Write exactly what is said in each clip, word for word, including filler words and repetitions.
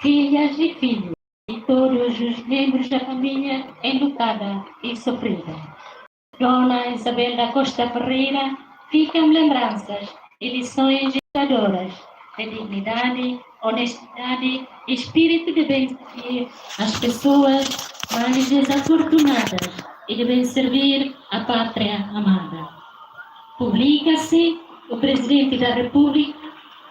filhas e filhos, e todos os membros da família enlutada e sofrida. Dona Isabel da Costa Ferreira, ficam lembranças e lições educadoras de dignidade, honestidade e espírito de bem servir às pessoas mais desafortunadas e de bem servir à pátria amada. Publica-se o Presidente da República,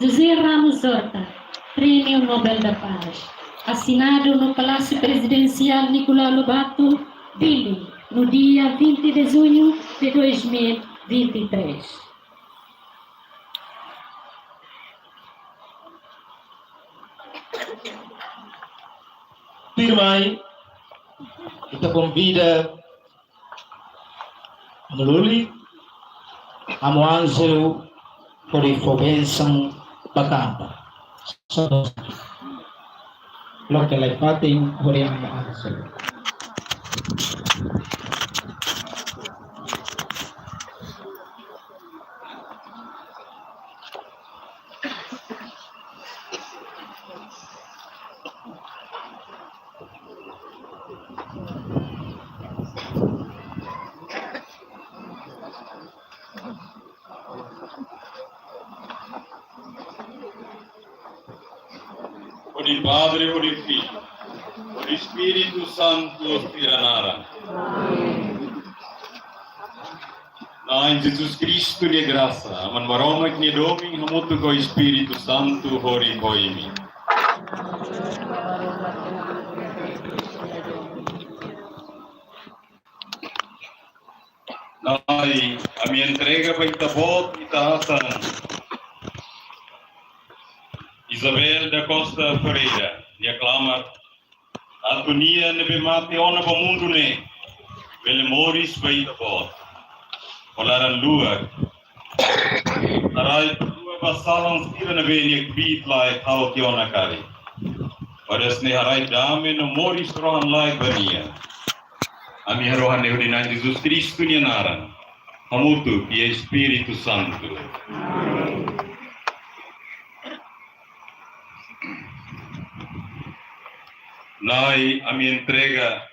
José Ramos Horta, Prémio Nobel da Paz, assinado no Palácio Presidencial Nicolau Lobato, Dili, no dia vinte de junho de dois mil e vinte e três. Tuirmai, ita konvida Amu Luli, Amu Ângelo, hodi fó bensaun ba kampu. Loke lai fatin, hodi Amu Ângelo. Hodi Padre, hodi Filho, hodi Espíritu Santu sira naran. Na'i Jesus Kristu nia grasa, Aman Maromak nia domin, hamutuk ho Espíritu Santu, hodi ho imi. Na'i, ami entrega ba Ita-Boot, Ita-Atan Isabel da Costa Ferreira nia klamar, atu nia ne'ebé mate ona ba mundu ne'e bele moris ba Ita-Boot ho laran-luak. Haraik perdoa ba salan sira ne'ebé nia kbiit-laek halo tiha ona karik. Hodi hanesan ne'e haraik dame no moris rohan-laek ba nia. Ami harohan ne'e hodi Na'i Jesus Kristu nia naran, hamutuk ho Espíritu Santu. Na'i, ami entrega,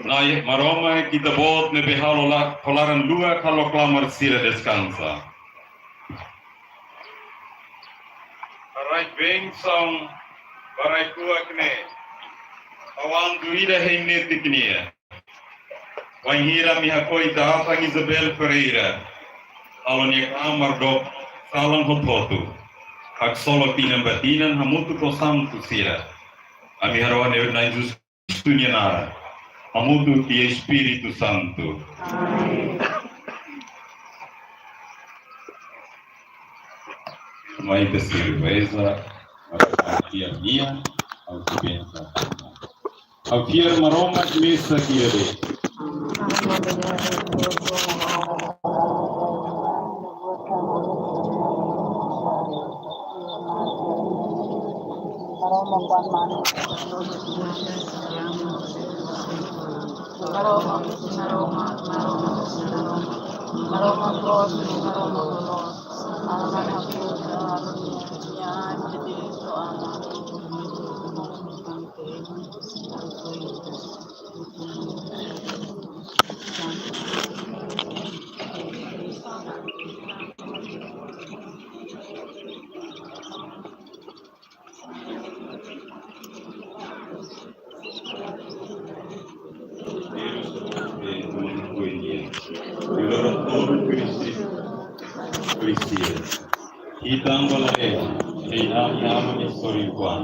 Na'i Maromak Ita-Boot ne'ebé halo la-, ho laran-luak halo klamar sira deskansa. Haraik bensaun ba rai-kuak ne'e, ha'u ando ida hein netik nia. Wainhira ami hakoi Ita-Atan Isabel Ferreira halo nia klamar dook salan hotu-hotu, haksolok tinan ba tinan hamutuk ho santu sira. Ami harohan ne'e Na'i Jesus Kristu nia naran, hamutuk ho Espíritu Santu. Mai ita sira reza, para tia mia, ha'u sei bensa. Ha'u fiar Maromak mesak ida de'it. Ita-Boot, Rei ami, Aman nia sorin-kuan.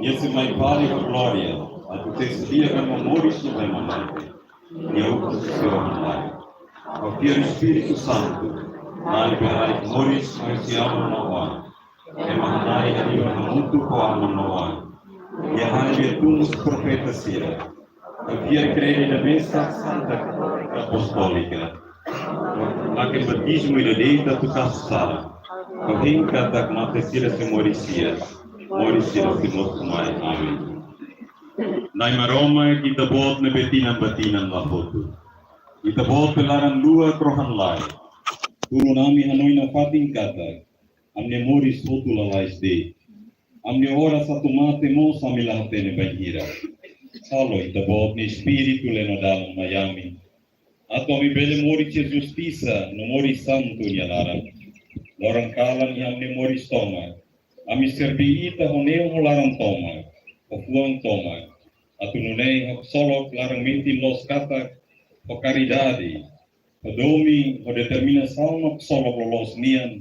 Nia sei mai fali ho glória, atu tesi lia ka moris no bai manate. Nia ukun sisi rohan-laek. Ha'u fiar Espíritu Santu, Na'i ne'ebé haraik moris no husi aman-oan. Ema hana'i hadi'a hamutuk ho aman-oan. Nia hadi'a tun husi profeta sira. Ha'u fiar krede ida mesak Santa Katólika Apostólika. Laken batizmu ida de'it atu kasu sala. Ha'u hein katak mate sira sei moris hi'as, moris sira sei mosu mai. Amen. Na'i Maromak Ita-Boot ne'ebé tinan ba tinan la hotu. Ita-Boot nia laran-luak rohan-laek. Tulun ami hanoin nafatin katak ami-nia moris hotu lalais de'it. Ami-nia oras atu mate mós ami la hatene bainhira. Halo Ita-Boot nia Espíritu leno dalan mai ami. Atu ami bele moris iha justisa no moris santu nia laran. Loron kalan iha ami-nia moris tomak, ami serví Ita ho neon no laran tomak, ho fuan tomak. Atu nune'e haksolok laran metin loos katak ho karidade, ho domin, ho determinasaun haksolok loloos nian,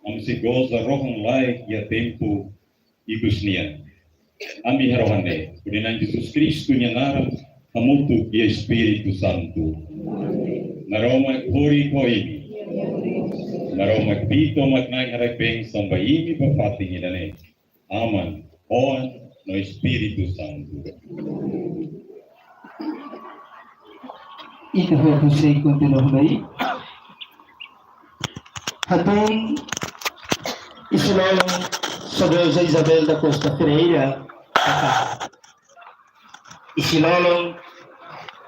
ami sei goza rohan-laek iha tempu ikus nian. Ami harohan ne'e hodi Na'i Jesus Kristu nia naran, hamutuk iha Espíritu Santu. Maromak horik ho imi. Maromak Kbiit-Tomak Na'in haraik bensaun ba imi ba fatin ida-ne'e. Aman, Oan no Espíritu Santu. Ita hotu sei kontinua mai. Hatun isin-lolon Sobreira José Isabel da Costa Ferreira, isin-lolon,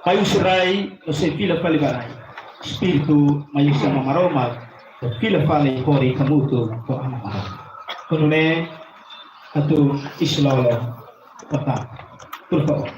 mai husi rai no sei fila fali ba rai. Espíritu mai husi Aman Maromak, no fila fali horik hamutuk ho Aman Maromak. Kuandu ne'e, hatun isin-lolon, por favor.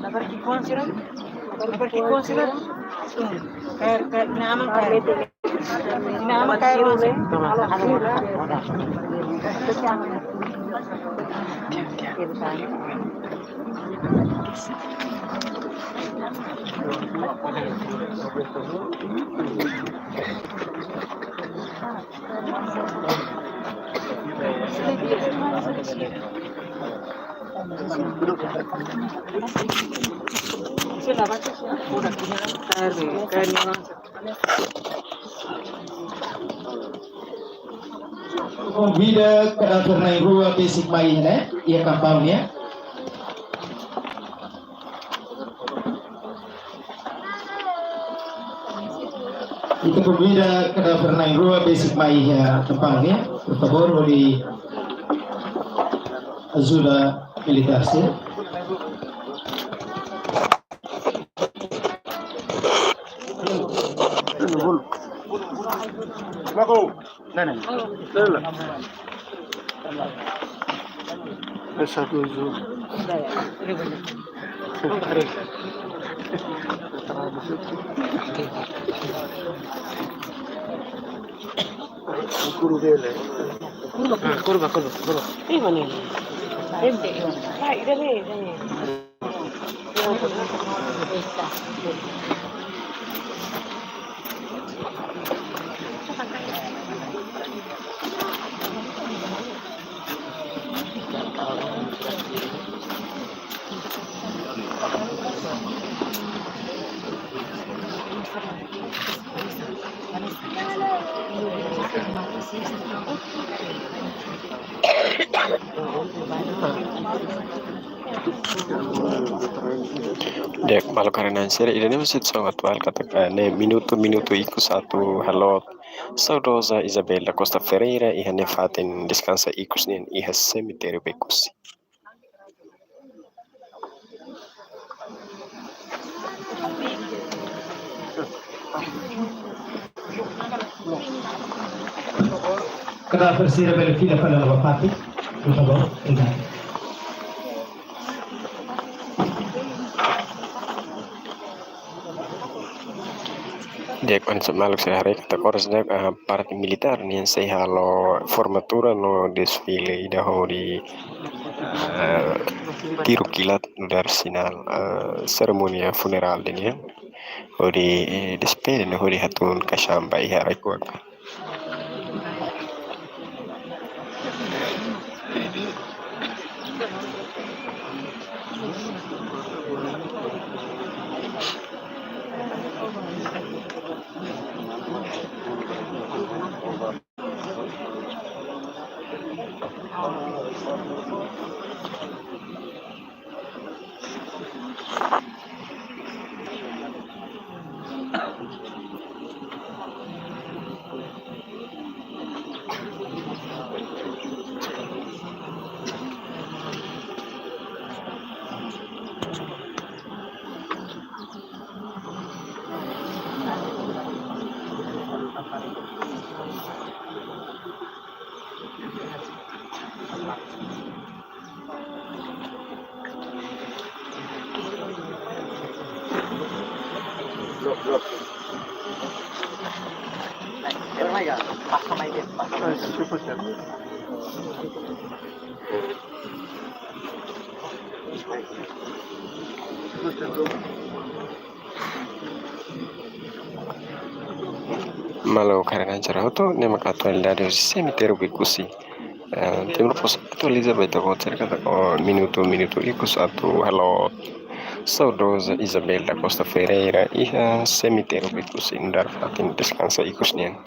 Labar ki'ikoan sira, labar ki'ikoan sira. Kaer, kaer, ina aman kaer. Ina aman kaer rose. Konvida kada fernai rua besik mai ne'e, iha kampung ne'e. Ita konvida kada fernai rua besik mai iha kampung ne'e, por favor, hodi ajuda militár sira. Esa tuju. Kurba, kurba, kurba. Kurba, kurba. Di'ak, maluk haree-na'in sira, ida-ne'e mós situasaun atuál katak ne'e minutu-minutu ikus atu haloot saudoza Isabel da Costa Ferreira iha nia fatin deskansa ikus nian iha semitériu Becusse. Kada persira bele fila fali ba fatin, por favór. Obrigadu. Di'ak, hanesan maluk sira haree katak oras ne'e, ah, parte militár nian sei halo formatura no desfile ida hodi, ah, tiru kilat nu'udar sinál, ah, serimónia funerál ida nian. Hodi, eh, despede no hodi hatún kaixan ba iha rai-kuak. Maluk haree-na'in sira hotu, ne'e maka atualidade husi semitériu Becusse. Eh, Timor Post atualiza ba ita-boot sira katak minutu-minutu ikus atu haloot saudoza Isabel da Costa Ferreira iha semitériu Becusse nu'udar fatin deskansa ikus nian.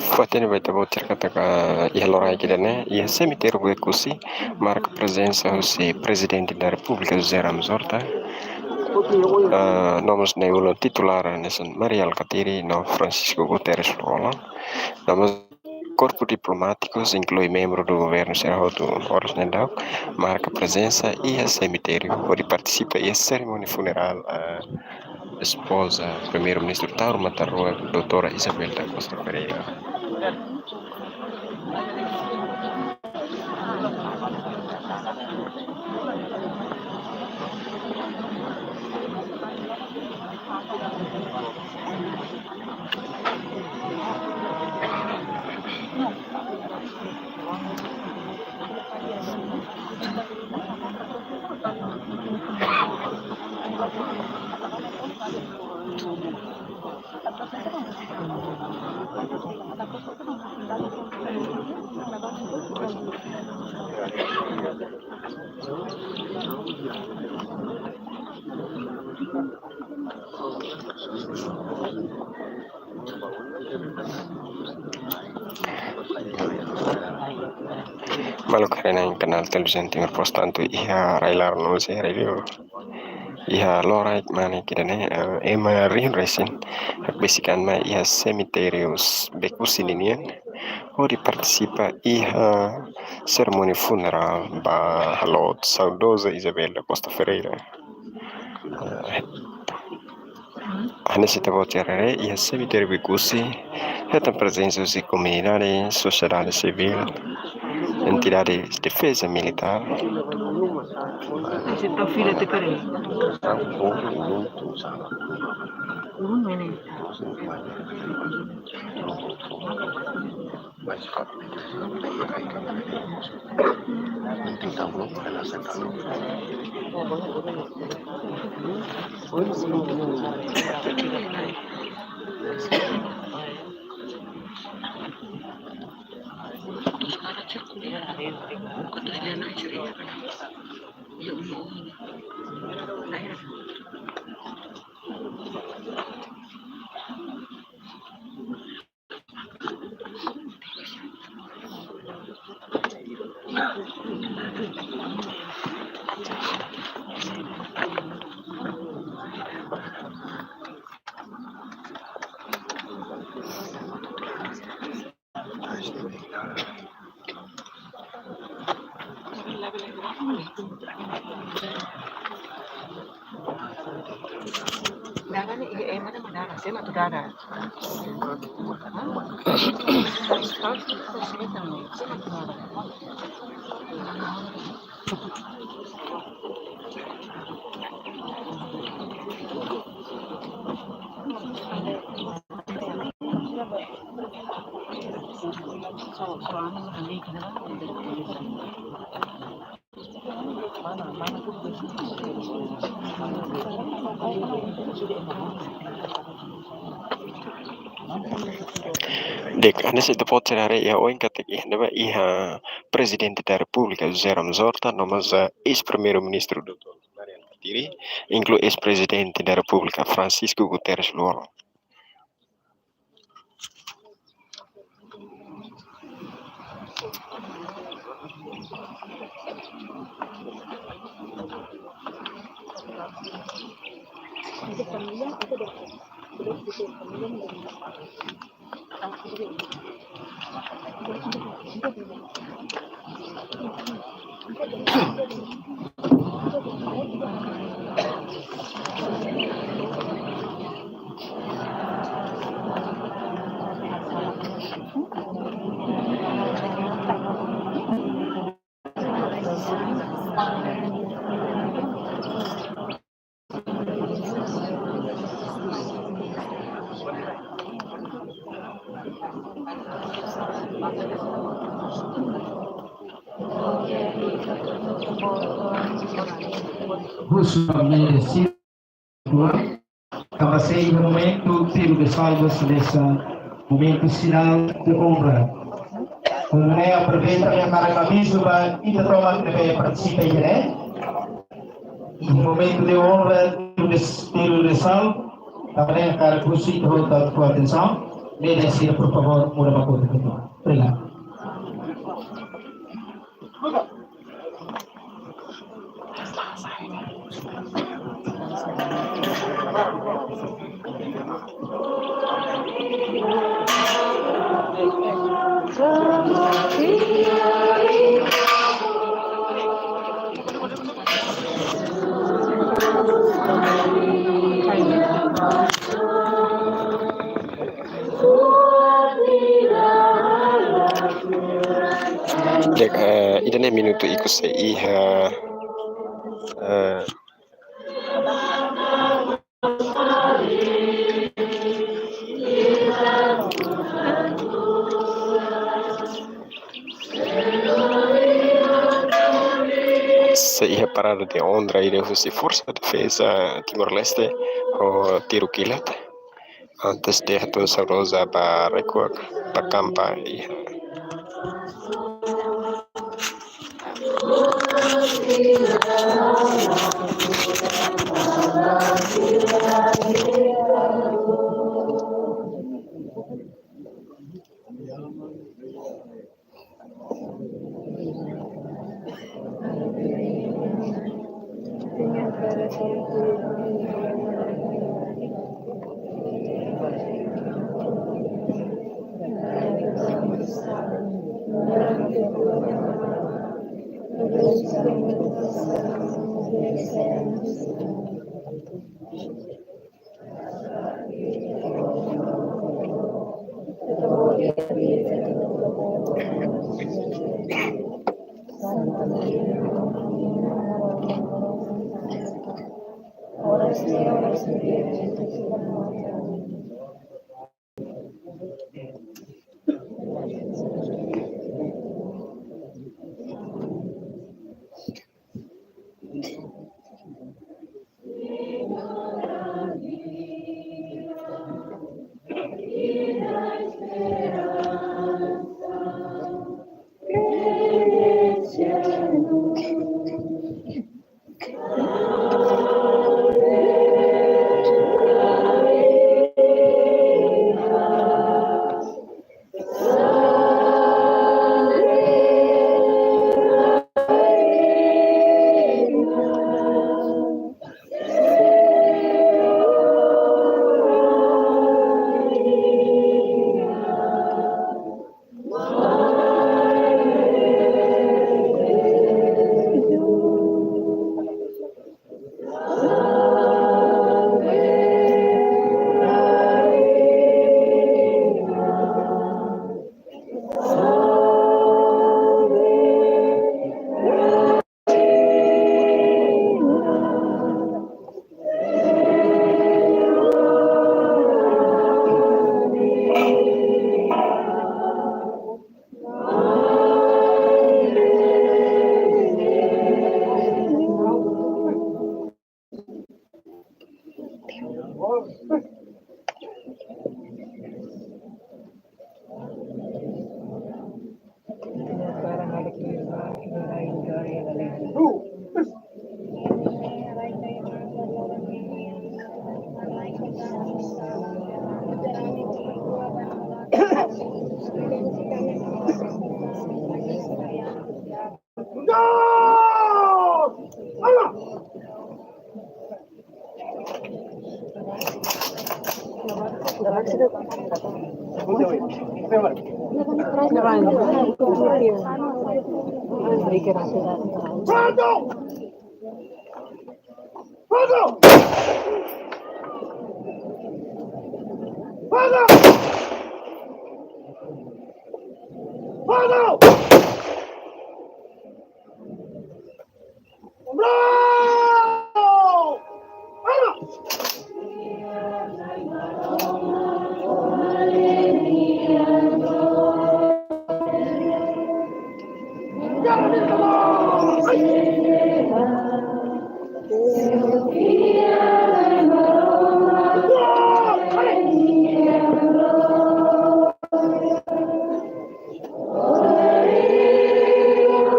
Fó-hatene ba ita-boot sira katak iha loraik ida-ne'e, iha semitériu Becusse, marka prezensa husi Prezidente da Repúblika José Ramos Horta, ah, no mós nia ulun titulár hanesan Mari Alkatiri no Francisco Guterres Lú-Olo, no mós korpu diplomátikus, inklui membru do governu sira hotu oras ne'e daudaun marka prezensa iha semitériu hodi partisipa iha serimónia funerál, ah, espoza Primeiru-Ministru Taur Matan Ruak, doutora Isabel da Costa Ferreira. Maluk haree-na'in kanál televizaun Timor Post, tantu iha rai-laran no mós iha rai-liur. Iha loraik mane ida-ne'e, eh, ema rihun resin hakbesik an mai iha semitériu Becusse ninian hodi partisipa iha serimónia funerál ba haloot saudoza Isabel da Costa Ferreira. Eh, hanesan ita-boot sira haree, iha semitériu Becusse hetan prezensa husi komunidade, sosiedade sivíl, entidade defeza militár. Di'ak, hanesan ita pode haree iha oin katak iha ne'ebá iha Prezidente da Repúblika José Ramos Horta, no mós, eh, eis-Primeiru-Ministru doutór Mariano Martiri, inklui eis-Prezidente da Repúblika Francisco Guterres Lú Olo. Husu ba Maria Silva, tanba sei iha momentu tiru de salvas, hanesan momentu sinál de onra. Ha'u aproveita hakarak avizu ba ita tomak ne'ebé partisipa iha ne'e. Momentu de onra, tiru de, tiru de salva, tanba ne'e hakarak husu ita hotu atu fó atensaun, ne'e dehan sira, por favór, muda ba kotuk. Obrigadu. Di'ak, eh, ida-ne'e minutu ikus sei iha, eh, sei iha parada de onra ida husi Forsa Defeza Timor-Leste ho tiru kilat. Antes de hatún saudoza ba rekuak ba kampa iha.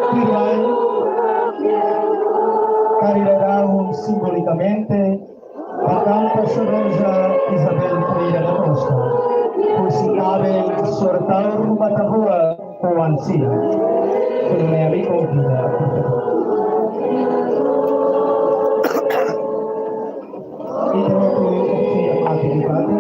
Tuirmai, karidadahun simbolikamente ba kanta saudoza Isabel Ferreira da Costa, husi kaben Sortaur Matahoa, Oan Sira. Tuirmai ami konvida, por favór. Ita hotu atu atividade.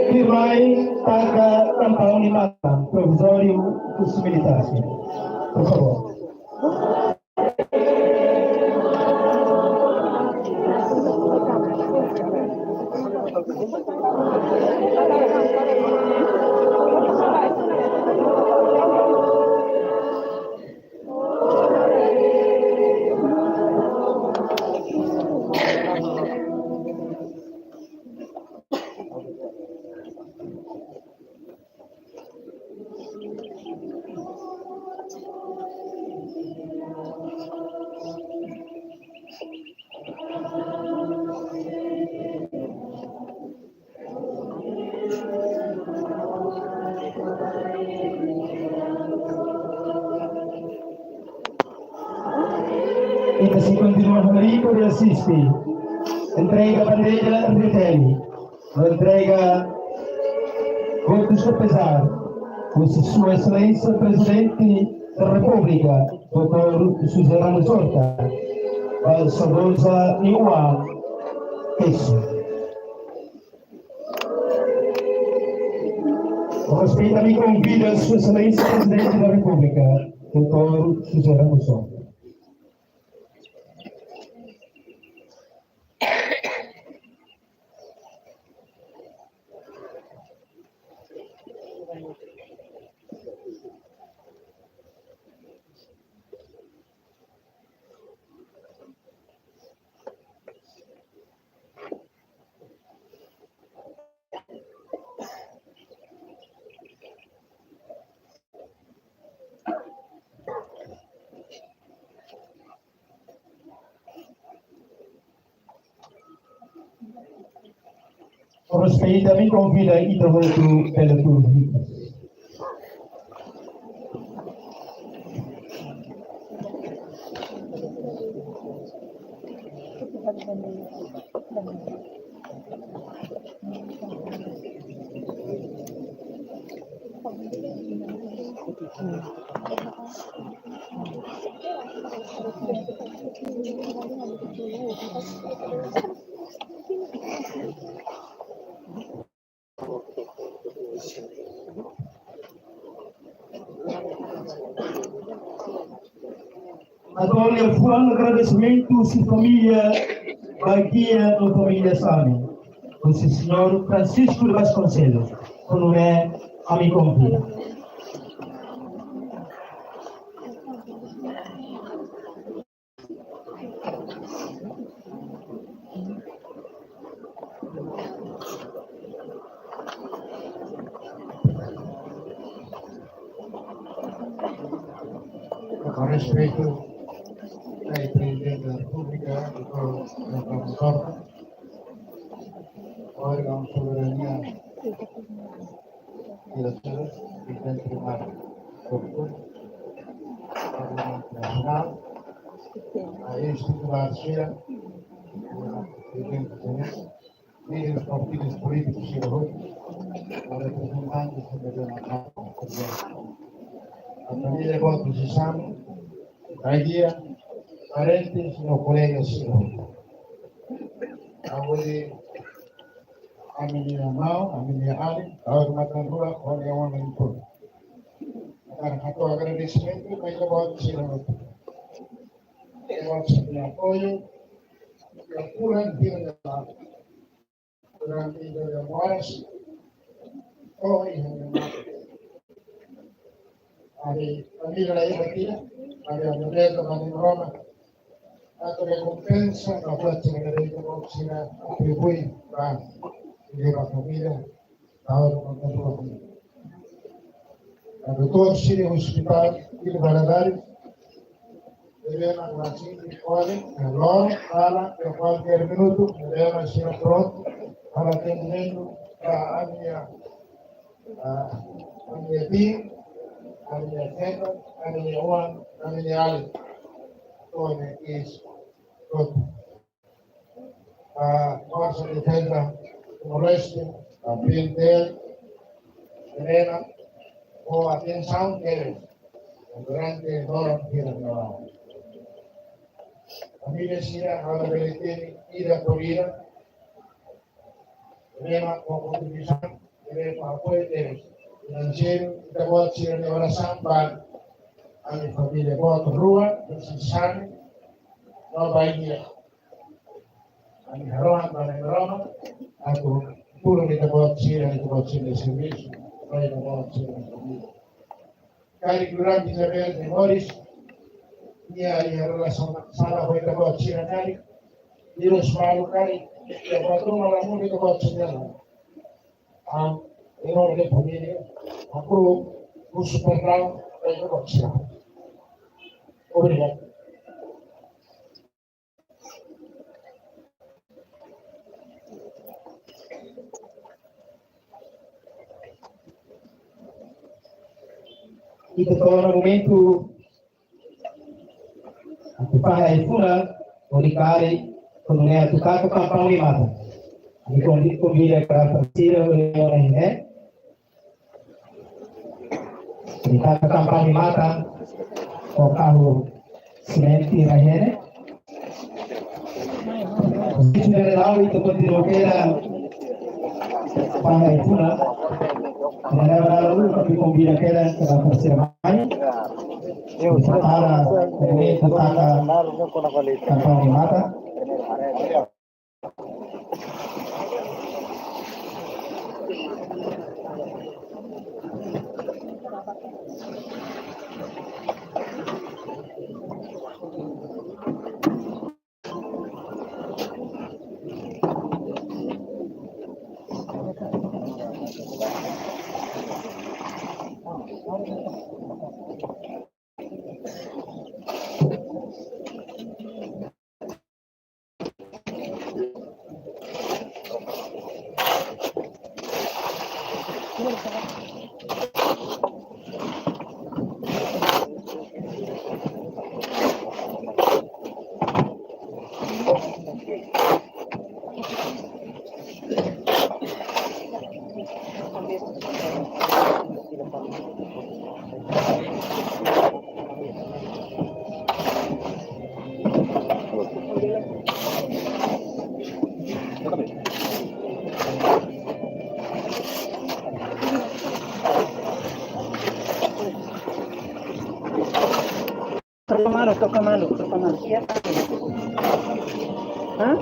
Tuirmai taka tampaun nia matan, provizóriu husi militár sira. Por favór. Ita sei kontinua horiku de asiste entrega bandeira R D T L. Entrega votus de pezár husi Sua Exelénsia Prezidente da Repúblika, doutór José Ramos Horta, ba saudoza nia oan Kesu. Ho respeitu ami konvida Sua Exelénsia Prezidente da Repúblika, doutór José Ramos Horta. Ho respeitu ami konvida ita hotu ba liturjia. Atu halo liafuan agradesimentu husi família, ba gia no família Sami, husi señór Francisco de Vasconcelos, ho nune'e ami konvida. Ho respeitu, Prezidente da Repúblika, doutór Ramos Horta. órgaun soberania, diretór, presidente primário, doutór, Parlamentu Nasionál, a instituisaun sira, presidente, líderes partidus polítikus sira hotu, reprezentantes da família boot sira, tia, parentes no kolega sira hotu. Ha'u hodi ami-nia maun, ami-nia alin, Taur Matan Ruak, ho nia oan na'in-tolu. Hakarak hato'o agradesimentu ba ita-boot sira hotu. Ita-boot sira-nia apoiu, ita-boot sira-nia durante ita-nia moras, to'o iha ita-nia mate. Ami, ami la iha tira, ami, ami beta, ami Roma. Atu rekompensa ba buat sira ne'ebé ita-boot sira atribui ba ita-nia família, Taur Matan Ruak. Doutór sira iha Hospital Guido Valadares, ne'ebé mak la'ós iha kuali, iha loron, kalan, iha kualkér minutu, ne'ebé mak sira prontu para atendimentu ba ami-nia, ah, ami-nia biin, ami-nia feton, ami-nia oan, ami-nia alin. To'o iha is, to'o ah, Forsa Defeza Timor-Leste, ah, P N T L, Serena, ho atensaun tebes durante loron hirak ne'e. Família sira halo bele temi ida por ida, Serena ho kontribuisaun, Serena ho apoiu tebes finanseiru, ita-boot sira-nia orasaun ba ami família boot rua, Sisani, no ba India. Ami harohan ba Nai Maromak, atu tulun ita-boot sira, ita-boot sira-nia servisu, ba ita-boot sira-nia servisu. Karik durante Isabel de Moris, nia iha relasaun sala ho ita-boot sira karik, virus balu karik, ita-boot ruma la mungkin ita-boot sira. Am, em nome da família, apruvo o perdão da ita-boot sira. Obrigadu. Ita to'o ona momentu atu fahe ai-funan, hodi karik, hodi nune'e atu taka kampaun nia matan. Ami konvi-, konvida para fahe sira, hodi nune'e, hodi taka kampaun nia matan, ho kahur simentu rai-henek. Sira-ne'e la'o ita kontinua kedan fahe ai-funan. Ne'e la'o ita konvida kedan, kedan para sira mai. Para ko'alia, taka kampaun nia matan. Troka malu, troka malu, troka malu. Hah?